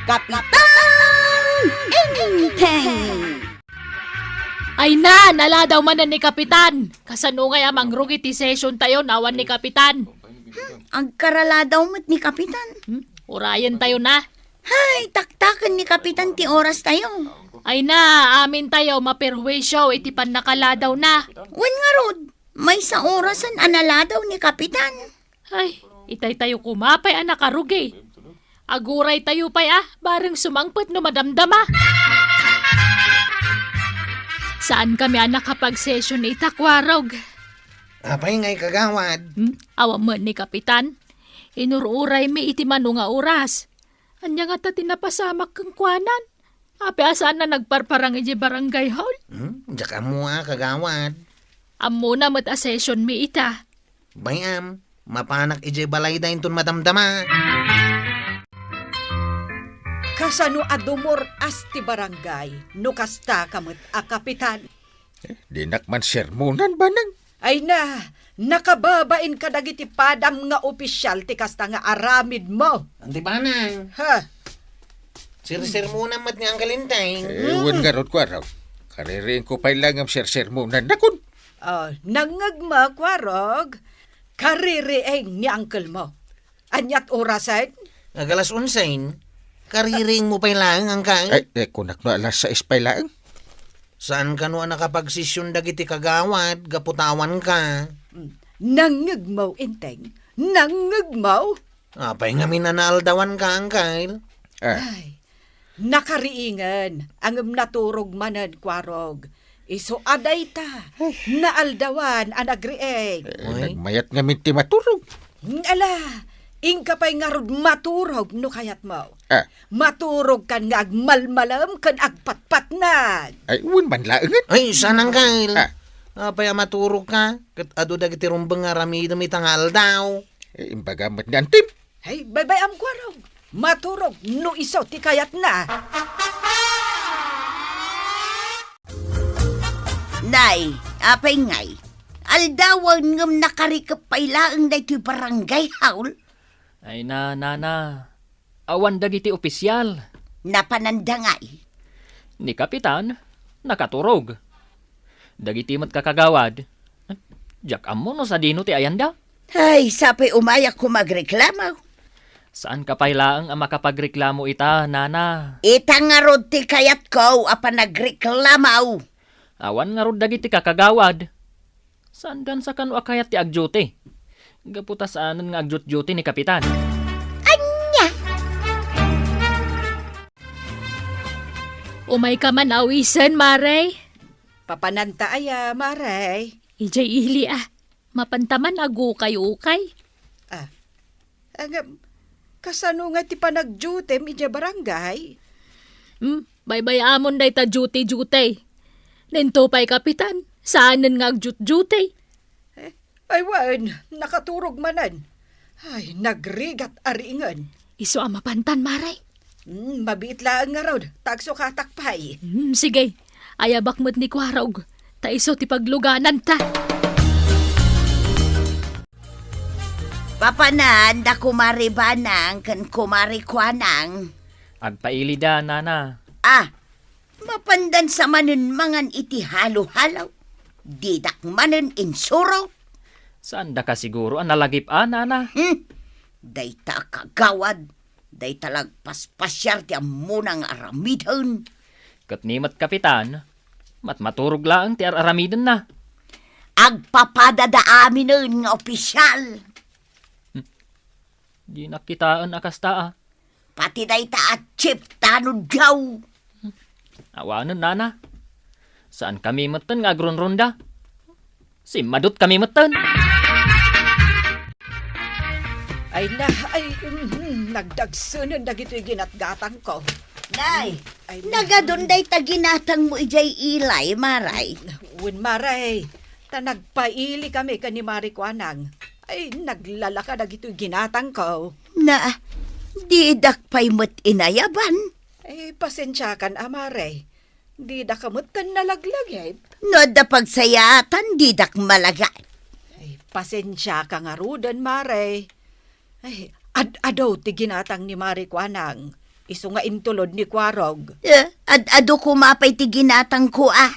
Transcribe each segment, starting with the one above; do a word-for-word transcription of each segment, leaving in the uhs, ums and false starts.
Kapitan Enteng! Ay na, naladaw manen ni Kapitan. Kasano ngay a mangrugi ti session tayo, no awan ni Kapitan? Hmm, agkaraladaw met ni Kapitan. Hmm? Urayen tayo na. Hay, taktaken ni Kapitan ti oras tayo. Ay na, amin tayo maperwisyo iti pannakaladaw na. Wen ngarud, maysa orasen a naladaw ni Kapitan. Ay, itay tayo koma pay a nakarugi. Aguray tayo pay a, bareng sumangpet no madamdama. Saan kami a nakapag-session ita, Kuarog? Apay ngay, kagawad? Hmm? Awan met ni Kapitan. Inur-uray mi iti mano nga oras. Ania ngata ti napasamak kenkuanan? Apay a saan a nagparparang idiay barangay hall? Hmm, diak ammo a, kagawad. Ammona met a session mi ita. Bay-am, mapanak idiay balayda inton madamdama. Kasano a dumur-as ti barangay no kasta ka met a kapitan? Eh, dinak man sermonan, Banang. Ay na, nakababain kadagiti padam nga opisyal ti kasta nga aramidmo. Anti Banang. Ha? Sersermonan met ni Uncle Enteng. Eh, wen ngarud, Kuarog. Kaririing ko pay la ngem sersermonannakon. Oh, nangngegmo, Kuarog. Kaririing ni uncle mo. Aniat orasen? Ag alas onse. Kaririingmo pay laeng, Angkay? Ay, eh, kunak no alas sais pay laeng. Saan kano a nakapagsesion dagiti kagawad gapu ta awan ka? Mm. Nangngegmo, Enteng. Nangngegmo. Apay ngamin a naaldawan ka, Angkay? Ah. Ay, nakariingen, ngem naturog manen, Kuarog. Isu a dayta, naaldawan a nagriing. Eh, Oy. Nagmayat ngamin ti maturog. Ala, inka pay ngarud maturog no kayatmo. Ah. Maturog kan nga agmalmalem ken agpatpatnag. Ay, wen man laengen. Ay, saan, Angkay? Ah. Apay a maturog ka? Ket adu dagiti rumbeng nga aramidem ita nga aldaw. Eh, imbaga met ni antim. Hey, baybay-am, Kuarog. Maturog no isu ti kayatna. Nay, apay ngay? Aldawen ngem nakarikep pay laeng daytoy barangay hall? Ay na, nana. Awan dagiti opisyal. Napananda ngay? Ni Kapitan, nakaturog. Dagiti met kakagawad, diak ammo no sadino ti ayanda. Ay, sapay umayak ko magreklamo. Saan ka pay laeng a makapagreklamo ita, nana? Ita ngarud ti kayatko a panagreklamo. Awan ngarud dagiti kakagawad. Saandan sa kano a kayat ti agduty. Gapu ta saanen nga agduty-duty ni Kapitan. Ania? Umayka man awisen, Mare. Papananta aya, Mare? Idiay ili, a. Mapanta man agukay-ukay. Ah, ngem, kasano nga ti panagdutim idiay barangay? Hmm, baybay-amon dayta duty-duty. Ninto pay, Kapitan, saanen nga agduty-duty. Eh, ay wen, nakaturog manen. Ay, nagrigat a riingen. Isu a mapantan, Mare. Hmm, mabiit laeng ngarud, ta agsukatak pay. Hmm, sige. Ayabak met ni Kuarog, ta isu ti paglugananta. Papananda Kumare Banang ken Kumare Kuanang. Agpailida, nana. Ah, mapandan sa manen mangan iti halo-halo. Didak manen insuro. Saanda ka siguro a nalagip a, nana? Hmm. Dayta a kagawad, dayta la agpaspasiar ti ammona nga aramiden. Ket ni met Kapitan, matmaturog laeng ti ar-aramidenna. Agpapadada aminen nga opisyal. Hmm. Dinak kitaen a kasta, a. Pati dayta a chief tanudlaw. Awanen, nana. Saankami metten nga agrunrunda. Simmadutkami metten. Ay na, ay, mhm, nagdagsenen dagitoy ginatgatangko. Nay, ay, nagadun dayta ginatangmo idiay ilay, Maray. Wen, Maray. Ta nagpailikami ken ni Mari Kuanang. Ay, naglalaka dagitoy ginatangko. Na, didak pay met inayaban. Eh, pasensiakan, a, Mare. Didaka met nalaglagip. No adda pagsayaatan, didak malagip. Eh, pasensiaka ngaruden, Mare. Eh, ad-adu ti ginatang ni Mare Kuanang. Isu nga intulod ni Kuarog. Eh, ad-adu koma pay ti ginatangko, a.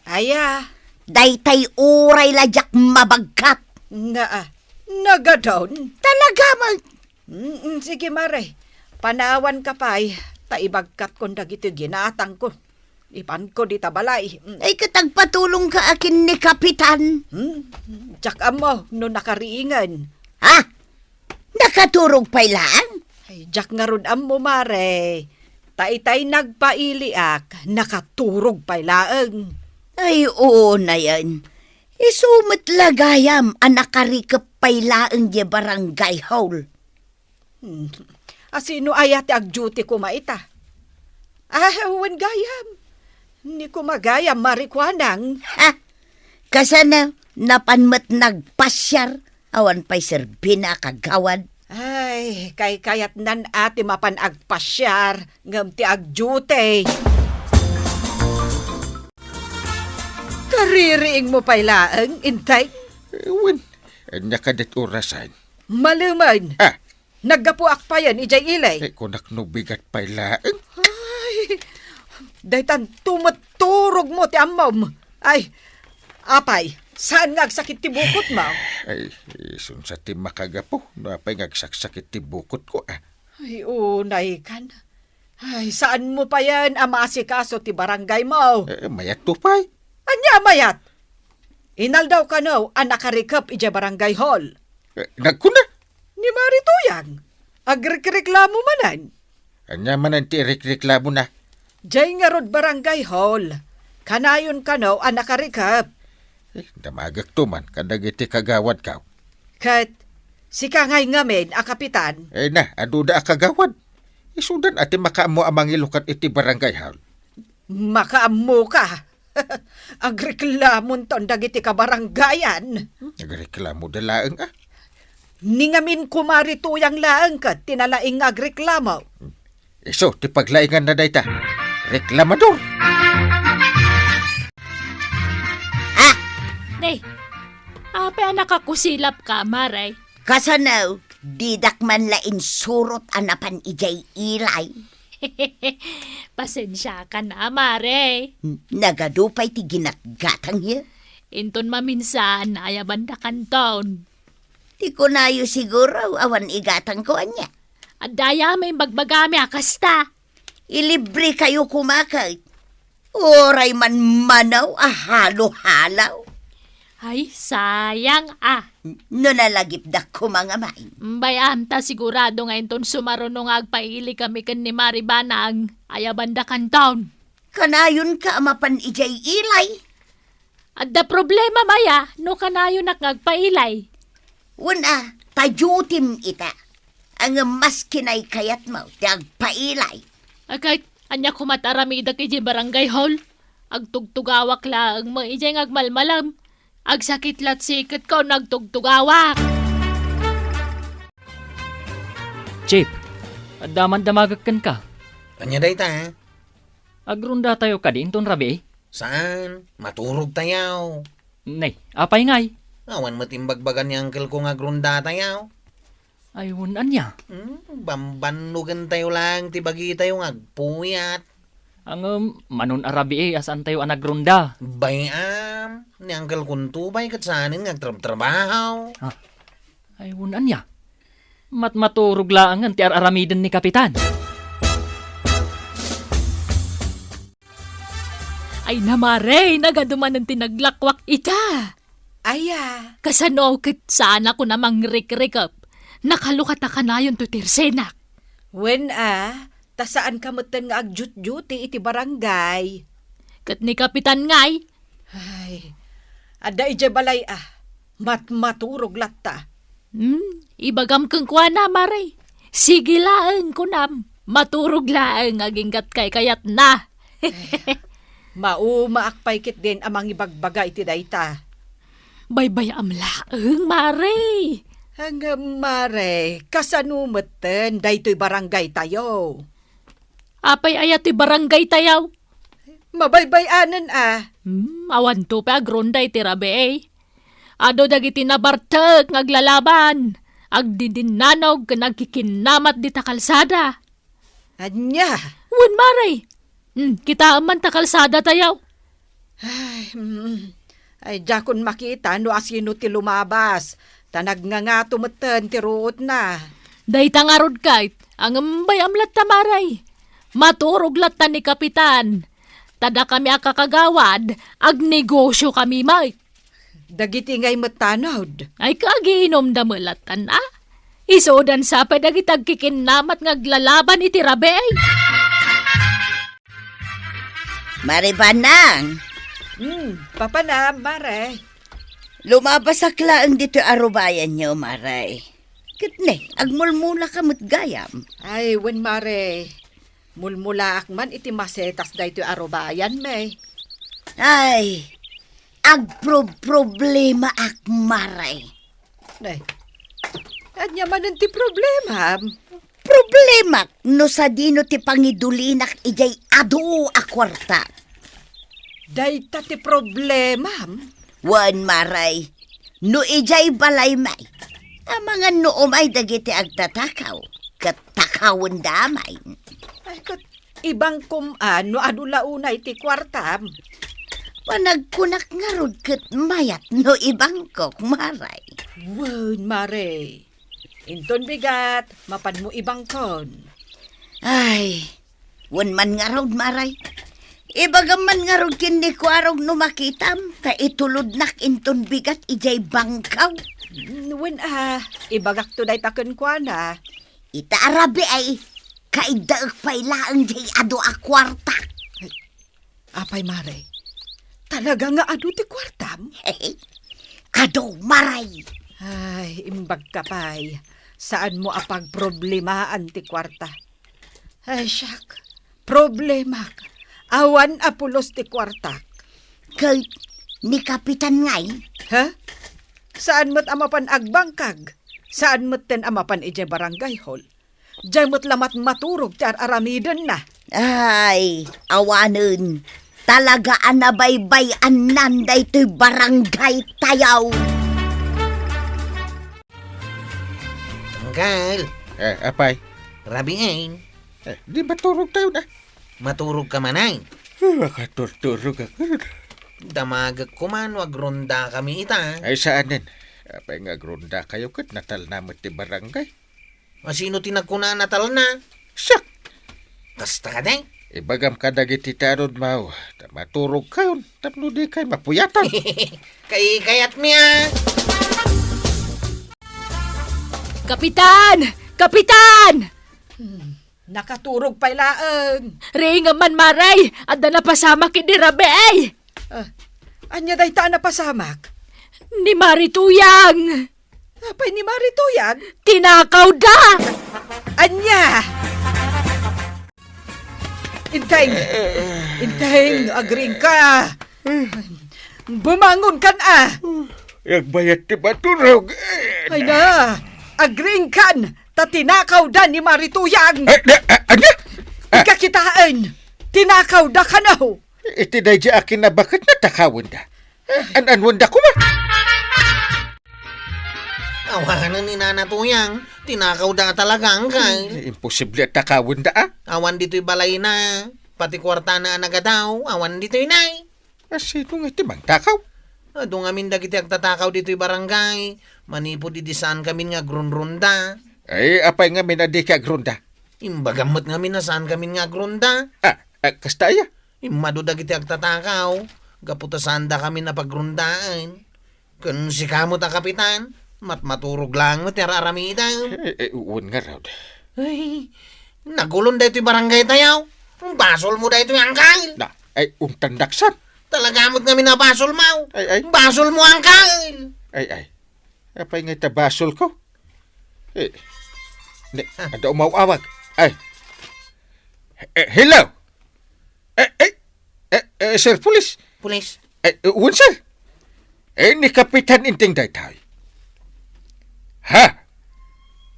Aya. Daytay uray la diak mabagkat. Nga, a. Nagadon. Talaga man. Mm, mm, sige, Mare. Panawanka pay, ta ibagkatkon dagiti ginatangko. Ipanko dita balay. Mm. Ay, ket agpatulongka a ken ni Kapitan. Hmm? Diak ammo no nakariingen. Ha? Nakaturog pay laeng? Ay, diak ngarud ammo, Mare. Ta itay nagpailiak, nakaturog pay laeng. Ay, unayen. Isu met la gayam a nakarikep pay laeng diay barangay hall. Hmm. A, sino aya ti agduty koma ita? Ah, wen gayam. Ni koma gayam, Mare Kuanang. Ha? Kasano, napan met nagpasiar? Awan pay serbina a kagawad. Ay, kaykayatnan a ti mapan agpasiar, ngem ti agduty. Kaririingmo pay laeng, Intay? Eh, wen, ania kadi ti orasen? Malemen. Ah. Naggapuak payen idiay ili. Eh, kunak no bigat pay laeng. Ay, daytan tumet turogmo ti ammom. Ay, apay, saan nga agsakit ti bukotmo? Ay, isunsa ti makagapu no apay nga agsaksakit ti bukotko, a. Ay, unaykan. Ay, saanmo payen a maasikaso ti barangaymo? Eh, mayatto pay. Ania a mayat? Inaldaw kano a nakarikep idiay barangay hall. Eh, nagkuna? Ni Mari Tuyang, agrikreklamo manen. Ania manen ti irikreklamona? Diay ngarud barangay hall, kanayon kano a nakarikep. Eh, damagekto man kadagiti kagawadko. Ket sika ngay ngamin a kapitan? Eh, na, aduda a kagawad. Isudan a ti makaammo a mangilukat iti barangay hall. Makaammoka. Agreklamonton dagiti kabarangayan. Agreklamoda laeng, a. Ni ngamin, Kumari Tuyang laeng ket ti nalaing nga agreklamo. Isu ti paglainganna dayta. Reklamador. Ah! Nay, apay a nakakusilapka, Mare? Kasano, didak man la insurot a napan idiay ilay? Pasensiakan a, Mare. N-, nagadu pay ti ginatgatang, ya? Inton maminsan, aya banda kanton? Ti kunayo siguro, awan igatangko, ania? Adda aya may bagbagami a kasta. Ilibre kayo kumakay. Uray man manaw a halo-halaw. Ay, sayang a. No nalagipdak koma nga main. Bay-am ta sigurado nga inton sumaruno nga agpailikami ken ni Mari Banang, aya banda kanton? Kanayonka a mapan idiay ilay. Adda problema, Maya, no kanayonak nga agpailay? Wen a, ta dutim ita. Ngem maski naykayatmo ti agpailay. Agay, ania koma ti aramidek idiay barangay hall? Agtugtugawak laeng met idiay nga agmalmalem. Agsakit la't siketko no agtugtugawak. Chief, adda man damagek kenka. Ania dayta, eh? Agrondatayo kadi inton rabii? Saan? Maturogtayo. Nay, apay ngay? Awan met imbagbaga ni uncle ko nga agrondatayo. Ay, wen ania? Hmm, bambannogentayo laeng ti bagitayo nga agpuyat. Ngem, manon a rabii a saantayo a nagronda? Bay-am, ni uncle konto bay ket saanen nga agtrabtrabaho. Ah, ay, wen ania? Matmaturog laengen ti ar-aramiden ni Kapitan. Ay, namare, nagadu manen ti naglakwak ita. Aya. Kasano ket saanakon a mangrikrikep? Nakalukata kanayon toy ti irsenak. Wen a, ta saanka metten nga agjutjuti iti barangay. Ket ni Kapitan ngay? Ay, adda idiay balay a. Matmaturog latta. Hmm, ibagam kenkuana, Mare. Sige laeng, kunam. Maturog laeng agingga't kaykayatna. Eh, maumaak pay ketdin a mangibagbaga iti dayta. Baybay-am laeng, Mare. Ngem, Mare, kasano metten daytoy barangaytayo? Apay aya ti barangaytayo? Mabaybay-anen a. Hmm, awanto pay agronda iti rabii. Adu dagiti nabartek nga aglalaban, agdidinnanog ken agkikinnamat dita kalsada. Ania? Wen, Mare. Hmm, kitaem man ta kalsada tayo. Ay, mm. Ay, diakon makita no asino ti lumabas. Ta nagngangato metten ti ruotna. Dayta ngarud ket, angem bay-am latta, Mare. Maturog latta ni Kapitan. Ta dakami a kakagawad, agnegosio kami met. Dagiti ngay met tanod. Ay, kagiinomda met lattan, a? Isudan sa pay dagiti agkikinnamat nga aglalaban iti rabii. Mare Banang! Hmm, papanam, Mare. Lumabasak laeng ditoy arubayanyo, Mare. Ket ne, agmulmulaka met gayam. Ay, wen, Mare. Mulmulaak man iti masetas daytoy arubayanmi. Ay, agproproblemaak, Mare. Nay, ania manen ti problemam? Problemak no sadino ti pangidulinak idiay adu a kuarta. Dayta ti problemam? Wen, Mare, no idiay balaymi, amangan no umay dagiti agtatakaw, ket takawendamay. Ay, ket ibangkom a no adu la unay ti kuartam? Panagkunak ngarud ket mayat no ibangkok, Mare. Wen, Mare. Inton bigat, mapanmo ibangkon. Ay, wen man ngarud, Mare. Ibagam man ngarud ken ni Kuarog no makitam, ta itulodnak inton bigat idiay bangkaw. Mm, wen a, ibagakto dayta kenkuana. Ita a rabii, kaiddaek pay laeng diay adu a kuarta. Apay, Mare? Talaga nga adu ti kuartam? Adu, Mare. Ay, imbagka pay. Saanmo a pagproblemaan ti kuarta. Ay, siak. Problemak. Awan a pulos ti kuartak. Ket ni Kapitan ngay? Ha? Saan met a mapan agbangkag? Saan metten a mapan idiay barangay hall? Diay met la matmaturog ti ar-aramidenna. Ay, awanen. Talaga a nabaybay-annan daytoy barangay tayo. Angkel. Eh, apay? Rabiin. Eh, di maturog tayo na. Maturog ka man ay? Eh, makaturturog ako. Damagek koma no agronda kami ita. Ay, saanen? Apay nga agronda kayo ket natalna met ti barangay? Asino ti nagkuna a natalna? Siak! Kasta kadi? Ibagam kadagiti tanod, maw, ta maturog kayon, tapno di kay mapuyatan. Kay kayat mi, ah! Kapitan! Kapitan! Hmm, nakaturog pay laeng. Ringa man, Mare! Adda napasamak idi rabii! Ah, ania dayta a napasamak? Ni Mare Tuyang! Apay ni Mare Tuyang? Tinakawda! Ania? Inteng! Inteng, agriingka! Bumangon kan a! Agbayat ti maturog. Ay na! Agriingkan! Ta tinakawda ni Mare Tuyang! Eh, eh, eh, ania? Ah. Ikakitaan! Tinakawda kano! Iti daydi a kinabaket natakawenda. An-anwenda koma? Awanen ni Nana Tuyang, tinakawda talaga, angkel. Eh, imposible a takawenda, ah. Awan ditoy balayna, pati kuartana a nagadaw, awan ditoy, nay. Asino nga iti mangtakaw? Adu ngamin dagiti agtatakaw ditoy barangay, manipud idi saan kamin nga agrunrunda. Ay, apay ngamin a dika agrunda? Imbagam met ngamin a saan kamin nga agrunda. Ah, ah, kasta aya? Immadu dagiti agtatakaw, gapu ta saandakami a pagrundaen. Ken sika met a kapitan, matmaturog laeng met ti ar-aramidem. Eh, eh, wen ngarud. Ay, nagulon daytoy barangay tayo. Basolmo daytoy, angkel. Na, ay, untan daksan. Talaga met ngamin a basolmo. Ay, ay. Basolmo, angkel. Ay, ay. Apay nga ita basolko? Eh, ne, ah, adda umaw-awag. Ay. Eh, hello? Eh, eh, eh, eh, Sir Police? Police? Eh, eh, wen, sir. Eh, ni Kapitan Inteng daytay. Ha?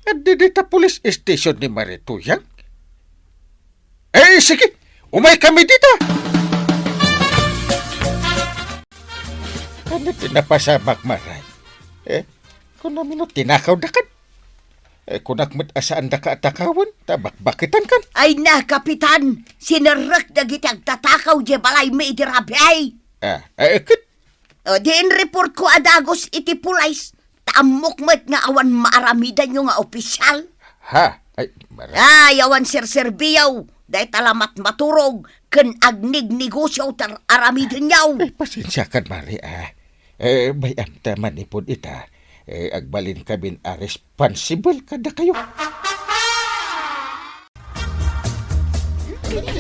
Adda dita police station ni Mare Tuyang? Eh, sige. Umay kami dita. Ano ti napasamak, Mare? Eh, kunam no tinakawdakan? Eh, kunak met a saandaka a takawen, ta bakbaketankan. Ay na, Kapitan! Sinerrek dagiti agtatakaw diay balaymi idi rabii. Ah, eh, ket? O, diay inreportko a dagus iti pulis, ta ammok met nga awan maaramidanyo nga opisyal. Ha? Ay, mara- Ay, awan serserbiyo, dayta la matmaturog ken agnegnegosio ti ar-, aramidenyo. Eh, pasensiakan, Mari, ah. Eh, bay-am ta manipud ita, eh, agbalinkamin a responsible kadakayo.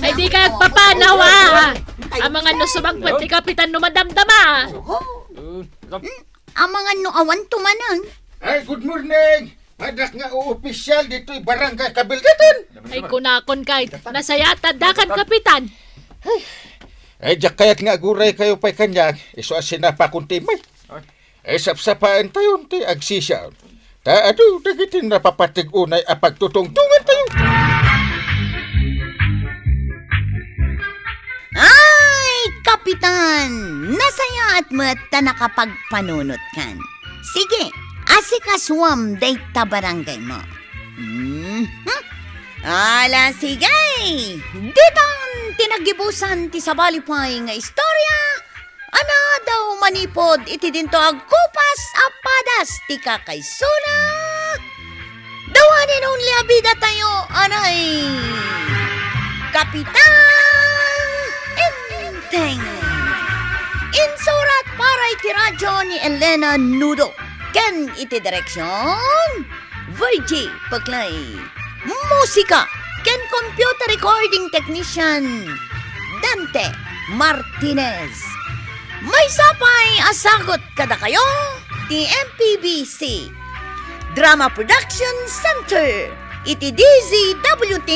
Ay, di ka agpapanaw, ah. Amangan no sumangpet ti kapitan no madamdama. Amangan no awan tumanan. Ay, good morning! Addak nga uopisyal ditoy barangay Kabildatan. Ay, kunakon kay, nasayat addakan, Kapitan. Ay, diak kayat nga aguray kayo pay kaniak, isu a sinapakon ti may. Ay, sapsapaentayon ti agsisiaon. Ta adu dagiti napapateg unay a pagtutungtongantayo. Ay, Kapitan! Nasayaat met ta nakapagpanunotkan. Sige, asikasuam dayta barangaymo. Mhm. Ala, sige! Ditan ti naggibusan ti sabali pay nga istorya. Anadaw manipud iti dinto agkupas a padas ti kakaisuna. The one and only a bidatayo, anay, Kapitan Enteng. Insurat para iti radyo ni Elena Nudo. Ken iti direksyon, Virgie Paclay. Musika ken computer recording technician, Dante Martinez. Maysa pay a sagut kadakayo ti M P B C Drama Production Center iti D Z W T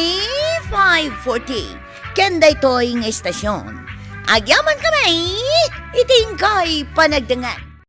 five forty. Ken daytoy nga istasyon, agyamankami iti inkay panagdengngeg.